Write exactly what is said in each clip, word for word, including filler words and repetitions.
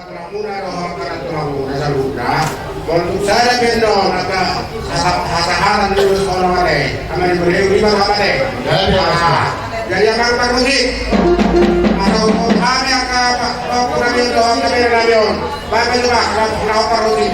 Muna dohot angka na tumanggung na saluhutna. Molo tung sada pe annon angka hasa-, hasaharan ni ulos on, ate. Ama ni bole, uli ma, ate. Jadi amang parmusik, asa hupasahat hami angka pangku nami on dohot angka bere nami on. Baen ma jo, amang, na parmusik.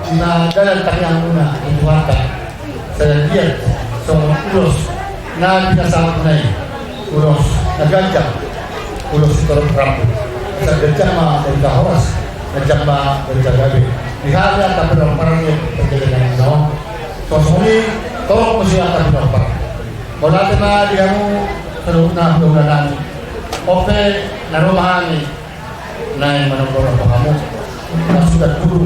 Di na dalan tangiangmuna di Tuhanta, sai liat songon ulos na pinasahatmuna i, ulos na ganjang, ulos sitorop rambu. Asa ganjang ma berita horas, ganjang ma berita gabe di hami angka pinompar ni parjolo nami on. Songon i, torop muse angka pinompar. Mauliate ma di hamu saluhutna hulahula nami. On pe na ro ma hami naeng manombonombo hamu. Laos suda turun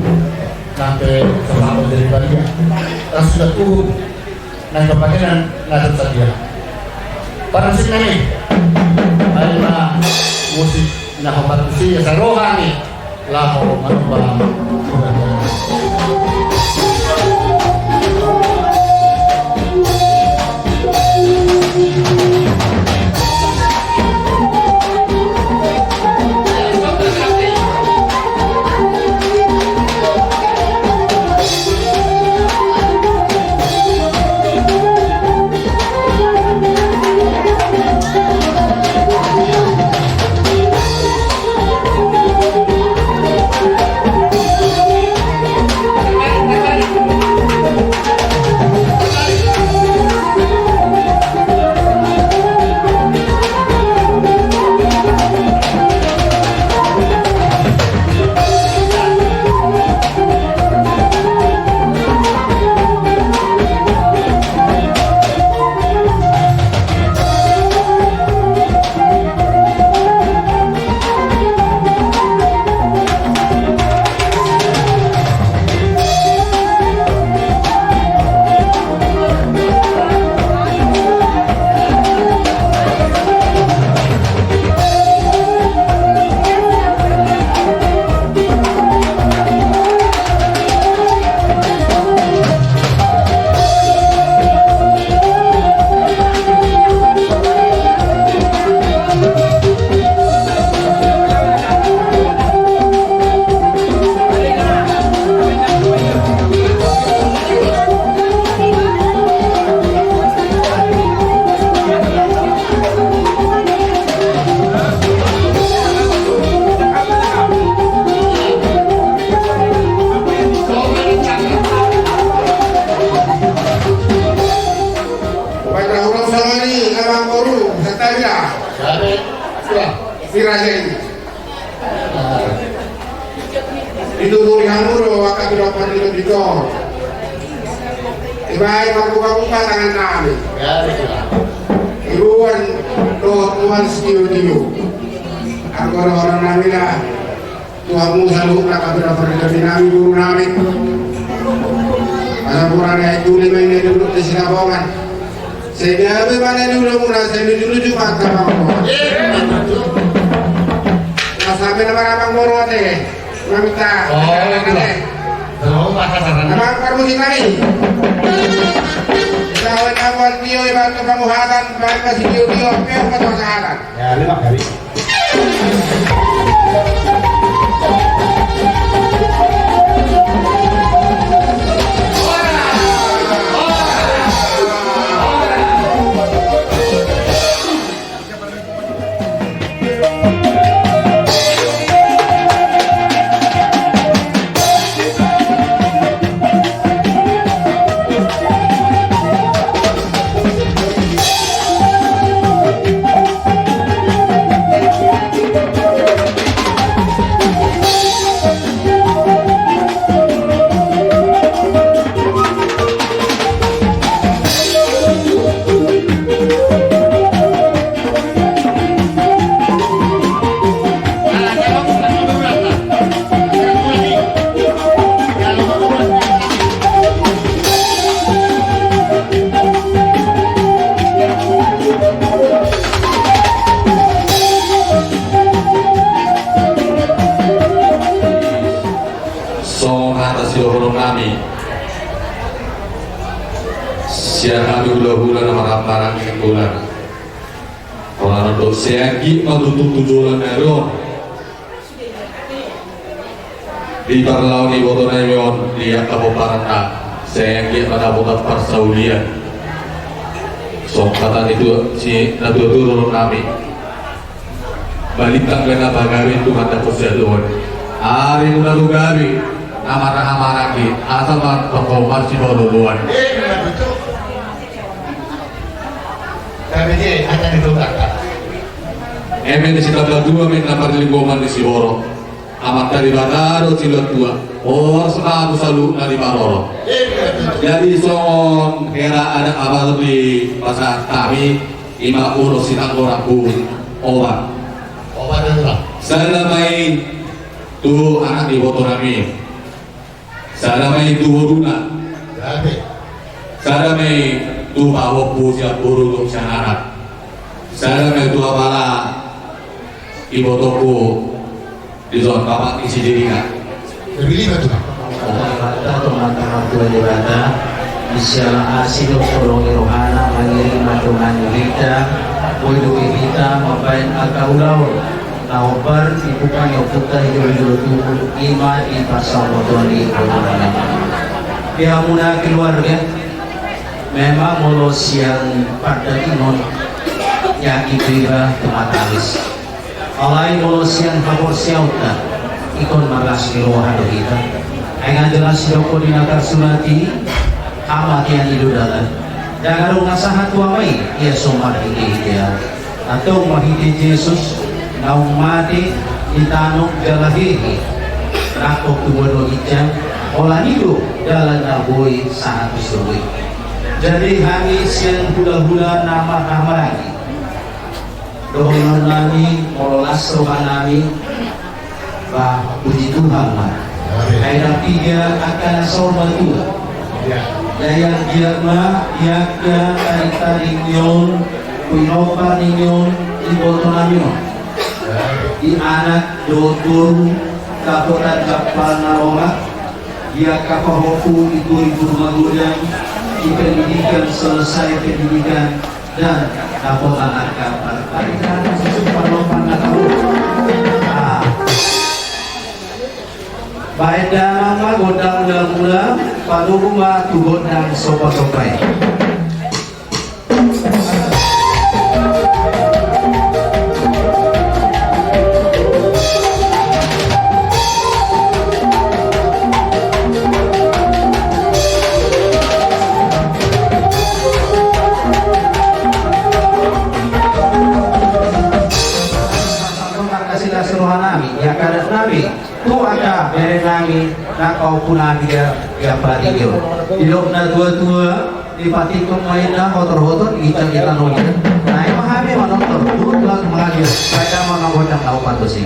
nang pe sosahon dari badia. Laos suda turun nang pe pahenan na tersedia. Parmusik nami, baen ma musik na hombar tusi, asa ro hami laho manomba. Dituturi hamu do angka pinompar ni tonditor. Dibaen marbuka-buka tangan nami. Iruan dohot tuan sitio-tio. Anggo dohonon nami na tu hamu saluhutna angka pinompar ni tondi nami, boru nami. Asa mura na i tuli ma i na di Ulu, di Sinabungan. Sai gabe ma na di Ulu muna, sai luju-luju ma angka pangkor. Asa pe na marabang boru ate. Maminta. Oh, iya. Amang parmusik nami. Lawan awal tio ibantu kamuhatan, baik masih tio-tio, pe bukan pasangan. Ya, lima kali. Songon hata sidohonon nami sian hami hula-hula na marhaha-maranggi, hula na, holan on do, sai anggiat ma tutu tu joloan ni ari on diparlaon iboto nami on di angka pomparanna, sai anggiat ma dapotan parsaulian. Songon hata ni tua, si natua-tua dohonon nami. Balintang pe na pagabe, Tuhan dapot sian Tuhan. Ari muna tu gabe na marhaha-maranggi, asa ma tongtong marsipaolo-oloan. Eme ni sitamba tua, eme na parlinggoman ni siborok. Amanta Debata do silehon tua, horas ma hamu saluhutna di parorot. Jadi songon hera adat abator dipasahat hami, ima ulos sinanggo rambu opat. Sada ma i tu anak ni iboto nami. Sada ma i tu boruna. Sada ma i tu pahompu sian boru dohot sian anak. Sada ma i tu apala ibotongku dison, bapak ni si Dedina. Lebih lima tu. Opa mata tu mata martua Debata. Di siala asi dohot holong ni rohana mangiring ma dongan ni hita. Boi do hita mambaen angka ulaon na hombar di buka ni ompunta di jolo-jolo tubu, ima di parsaulian ni boru nami. Di hamuna keluarga, memang molo sian pardagingon, yakin do iba tu mata alis. Alai molo sian haporseaonta, ingkon marlas ni roha do hita. Ai nga jelas didok di na tarsurat i, hamatean i do dalan. Ndang adong na sahat tu Ama i, ia so marhite-hite au. Antong marhite Jesus, naung mate di tano jala hehe, nangkok tu banua ginjang, holan i do dalan na boi sahat tu surgo i. Jadi hami sian hula-hula na marhaha-maranggi, dohonon nami molo las roha nami, bah, puji Tuhan ma. Amin. Ai dang piga angka na saur matua. Ya. Ia anggiat ma di angka tading-tading ni on, pinompar ni on, iboto nami on. Ya. Di anak dohot boru, dapotan gampang na lomak, di angka pahompu, ibu-ibu magodang, di pendidikan, selesai pendidikan, dan dapotan angka parparikan susu palopan na tahu. Ah. Baen damang ma gondang mula-mula, panogu ma tu gondang sopa-sopa i. Pau puna dia dia pala tiga. Ilok na tua-tua di patik tu main na hotor-hotor ica kita nol. Nah, emang hami manortor. Dulu telat mengalir. Pada mana godang tahu patusi.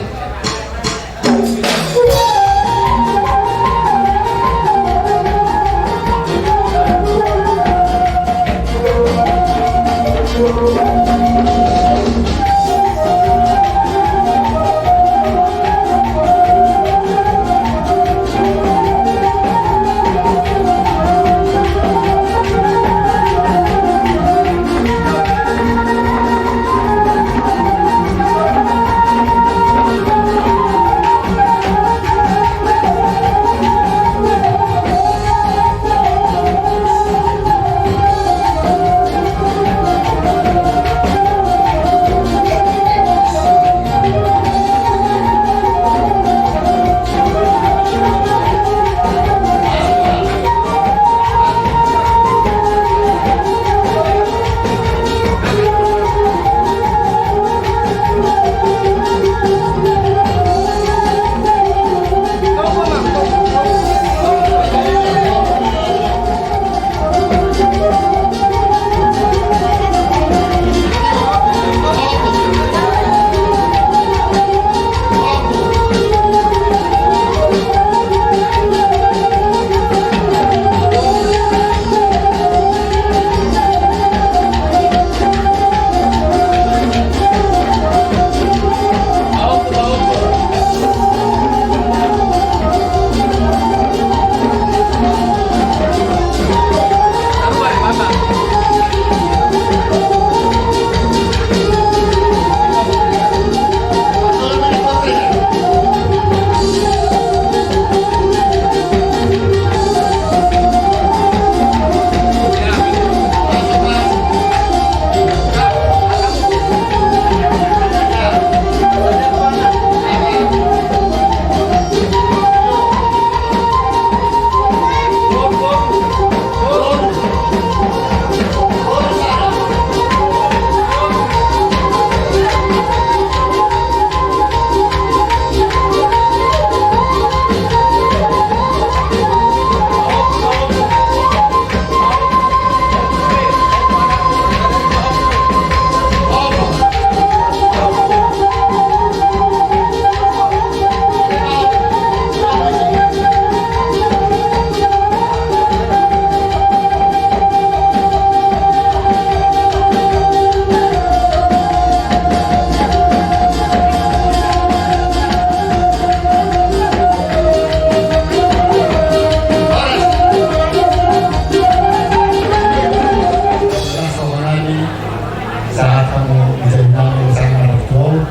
Sahat hamu di jaringan yang sangat bertuah.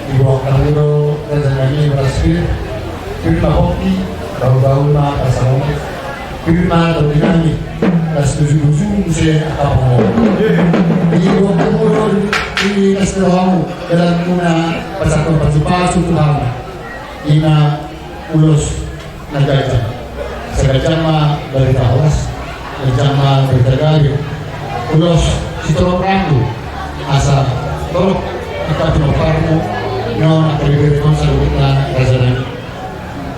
Diboan hamu do raja nami boras pir. Pir ma hopi, bau-bau ma pasangon. Pir ma tondi nami, las tuju-tuju muse angka pangaranto. Diboan hamu do di las ni rohamu, dalan muna pasahat pasu-pasu tu hami. Ima ulos na ganjang. Sai ganjang ma barita horas, ganjang ma barita gabe. Ulos sitorop rambu, asa torop angka pinomparmu, nion angka bibirmu saluhutna raja nami.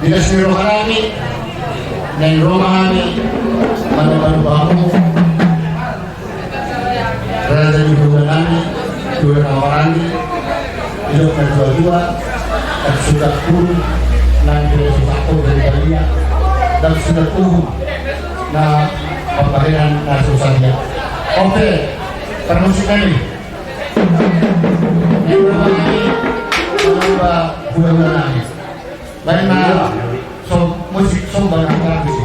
Di las ni roha nami, naeng ro ma hami, manu-manu bamu. Raja ni hulahula nami, hulahula na maranggi, didok na dua-dua, dang suda uhum, nang pe suda uhum dari balia, dang suda uhum na pambahenan na susah dia. Oke, permusik nami. Yang nami, hulahula nami. Baik, nah, so, musik somba na bagus.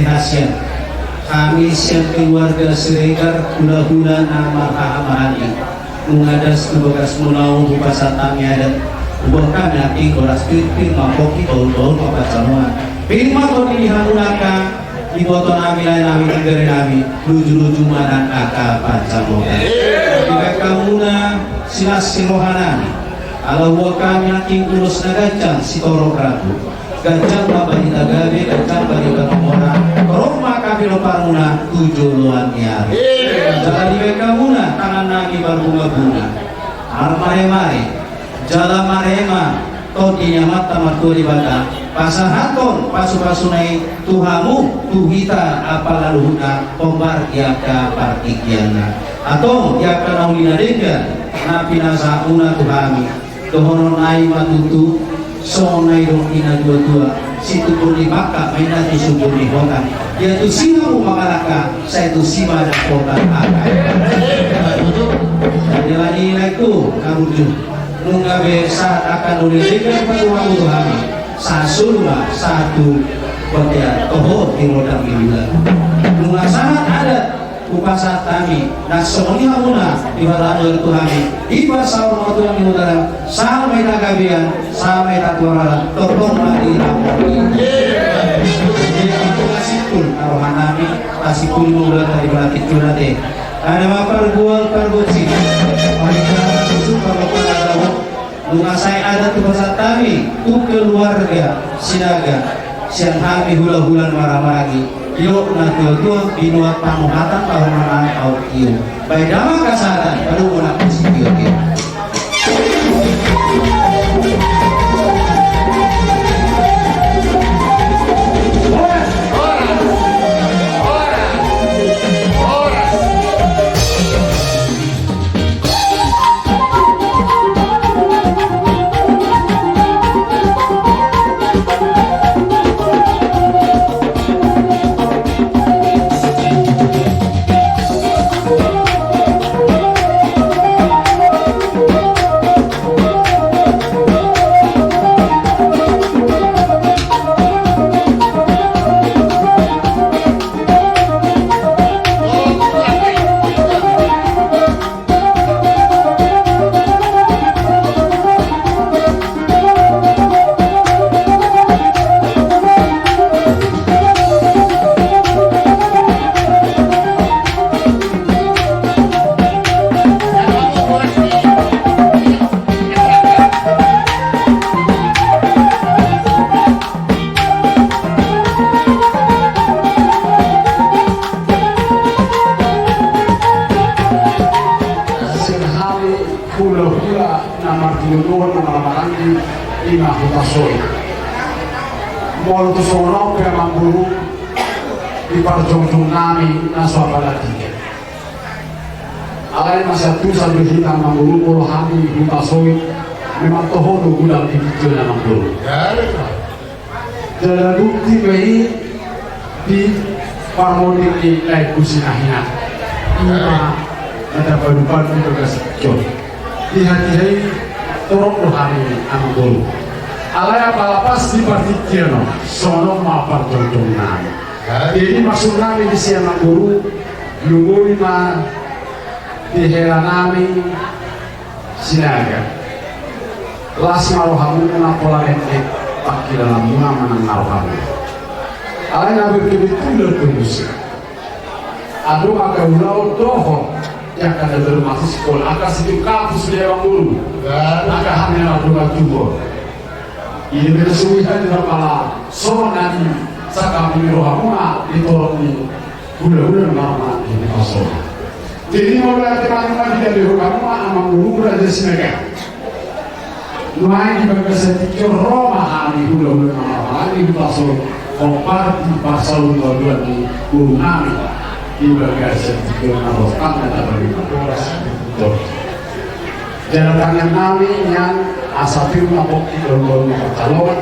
Hasian, hami sian keluarga Siregar, hulahula na marhaha maranggi, nunga das tu bagasmuna on hupasahat hami adat. Huboan hami nangkin horas, pir ma pongki, bahul bahul ma pansamotan. Pir ma tondi ni hamuna angka iboto nami, lae nami, nang gari nami, luju luju ma nang angka pansamotan. Dibahen hamuna silas ni roha nami, ala huboan hami nangkin ulos na ganjang sitorop rambu. Ganjang ma barita gabe, ganjang barita na mora. Ro ma hami, ro hamuna tu joloan ni ari. Jala dibahen hamuna tangan nami marbunga-bunga, marmare-mare, jala marema tondi ni Amanta Martua Debata, pasahathon pasu-pasuna i tu hamu, tu hita, apala luhutna, hombar di angka partingkianna. Antong di angka na uli na denggan na pinasahatmuna tu hami, dohonon nai ma tutu songon na nidok ni natua-tua: Situmbur ni pangka ma inna tu sumbur ni hotang. Ia tusi hamu mangalangka, sai tusi ma dapotan angka. Jadi, alani i, laengku na burju, nunga be sahat angka na uli na denggan pasahatonmu tu hami, sahat solu ma sahat tu bontean, toho di rondang ni bulan. Nunga sahat adat hupasahat hami, na songon i hamuna dipasahat tu hami. Dipasahat ma tu hami, mauliate, sahat ma hita gabean, sahat ma hita tu haradeon, tongtong ma di hami. Jadi, antong, simpul ma roha nami, simpul ma ulaonta di partingkian on, ate. Ada ma pargual pargonsi, ada susu, ada pargual. Nunga sae adat hupasahat hami tu keluarga Sinaga, sian hami hulahula na marhahamaranggi, didok natua-tua: Binuat panguhatan, pahomanan aut hiu. Bahen damang hasahatan, padomu nang tu sitio-tio. Sian hami hulahula na marhulahula na marhahamaranggi, i ma Hutasoit. Molo tung songon on pe, amangboru, di parjongjong nami na so apala tiga. Alai masa tu sadu hita, amangboru, molo hami Hutasoit, memang toho do godang di tingki on, amangboru. Jala bukti ma i di parmonding ni laengku si Nahina. I ma na tapadupan di bagas tingki on. Di hatiha i torop do hami, amangboru. Alai apala pas di partingkian on, songon on ma parjongjong nami. Jadi maksud nami disi, amangboru, lungoni ma di hela nami Sinaga. Las ma rohamuna pola endek pangkilalanmuna manang na rohamuna. Alai na berkebetulan do muse, adong angka ulaon dohot angka na termasuk sekolah, angka situng kampus di, amangboru. Angka hami na adong tubu. Ini betul suwihan di pala songon nami sakampung ni rohamuna di torop ni hulahula na marhahamaranggi di Hutasoit. Jadi molo ate manima di dabe rohamuna, amangboru, raja Sinaga. Nuaeng di bagasan tingki on ro ma hami hulahula na marhahamaranggi di Hutasoit, hombar di parsaulbaluan ni boru nami di bagasan tingki on, na ro tangga na baru. Jala tangiang nami nian asa pir ma pongki, bahul-bahul ma pansamotan.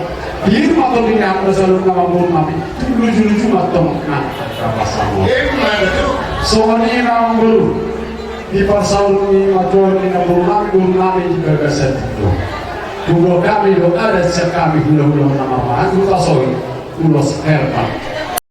Pir ma tondi ni hamuna saluhutna, amangboru nami. Luju-luju ma tong nang angka pansamotan. Songon i ma, amangboru, di parsaut ni matua ni namboru nami, boru nami, di bagasan tingki on. Huboan hami do adat sian hami hulahula na marhahamaranggi Hutasoit, ulos herbal.